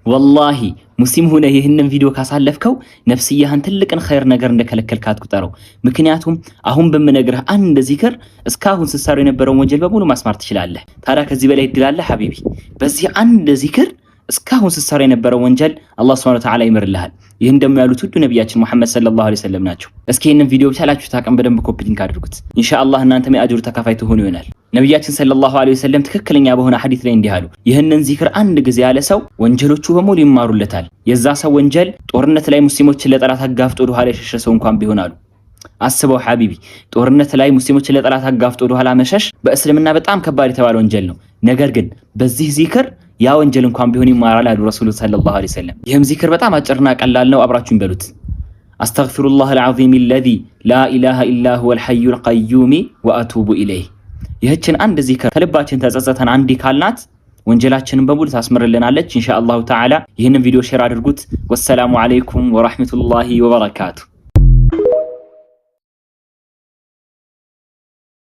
ወላሂ ሙስሊም ሆነህ ይህንን ቪዲዮ ካሳለፍከው ነፍስያህን ትልቅን ኸይር ነገር እንደከለከልካት ቁጠረው። ምክንያቱም አሁን በምነግርህ አንድ ዚክር እስካሁን ስትሰሩ የነበረውን ወንጀል በሙሉ ማስማር ትችላለህ። ታዲያ ከዚህ በላይ እድል አለ ሐቢቢ? በዚህ አንድ ዚክር እስካሁን ስትሰራ የነበረው ወንጀል አላህ ሱብሓነሁ ወተዓላ ይምርልሃል። ይህን ደግሞ ያሉት ውዱ ነቢያችን ሙሐመድ ሰለላሁ ዐለይሂ ወሰለም ናቸው። እስኪ ይህንን ቪዲዮ በቻላችሁት አቅም በደንብ copy link አድርጉት። ኢንሻአላህ እናንተም የአጅሩ ተካፋይ ትሆኑ ይሆናል። ነቢያችን ሰለላሁ ዐለይሂ ወሰለም ትክክለኛ በሆነ ሐዲስ ላይ እንዲህ አሉ። ይህንን ዚክር አንድ ጊዜ ያለ ሰው ወንጀሎቹ በሙሉ ይማሩለታል። የዛ ሰው ወንጀል ጦርነት ላይ ሙስሊሞችን ለጠላት አጋፍጦ ወደ ኋላ የሸሸ ሰው እንኳን ቢሆን አሉ። አስበው ሐቢቢ፣ ጦርነት ላይ ሙስሊሞችን ለጠላት አጋፍጦ ወደ ኋላ መሸሽ በእስልምና በጣም ከባድ የተባለ ወንጀል ነው። ነገር ግን በዚህ ዚክር ያ ወንጀል እንኳን ቢሆን ይማራል አሉ ረሱሉ ሰለላሁ ዐለይሂ ወሰለም። ይህም ዚክር በጣም አጭርና ቀላል ነው። አብራችሁን በሉት። አስተግፊሩላህ አልዓዚም አለዚ ላ ኢላሃ ኢላ ሁወል ሐዩል ቀዩም ወአቱቡ ኢለይህ። ይህችን አንድ ዚክር ከልባችን ተጸጸተን አንዲ ካልናት ወንጀላችንን በሙሉ ታስምርልናለች ኢንሻአላሁ ተዓላ። ይህንን ቪዲዮ share አድርጉት። ወሰላሙ ዐለይኩም ወራህመቱላሂ ወበረካቱ።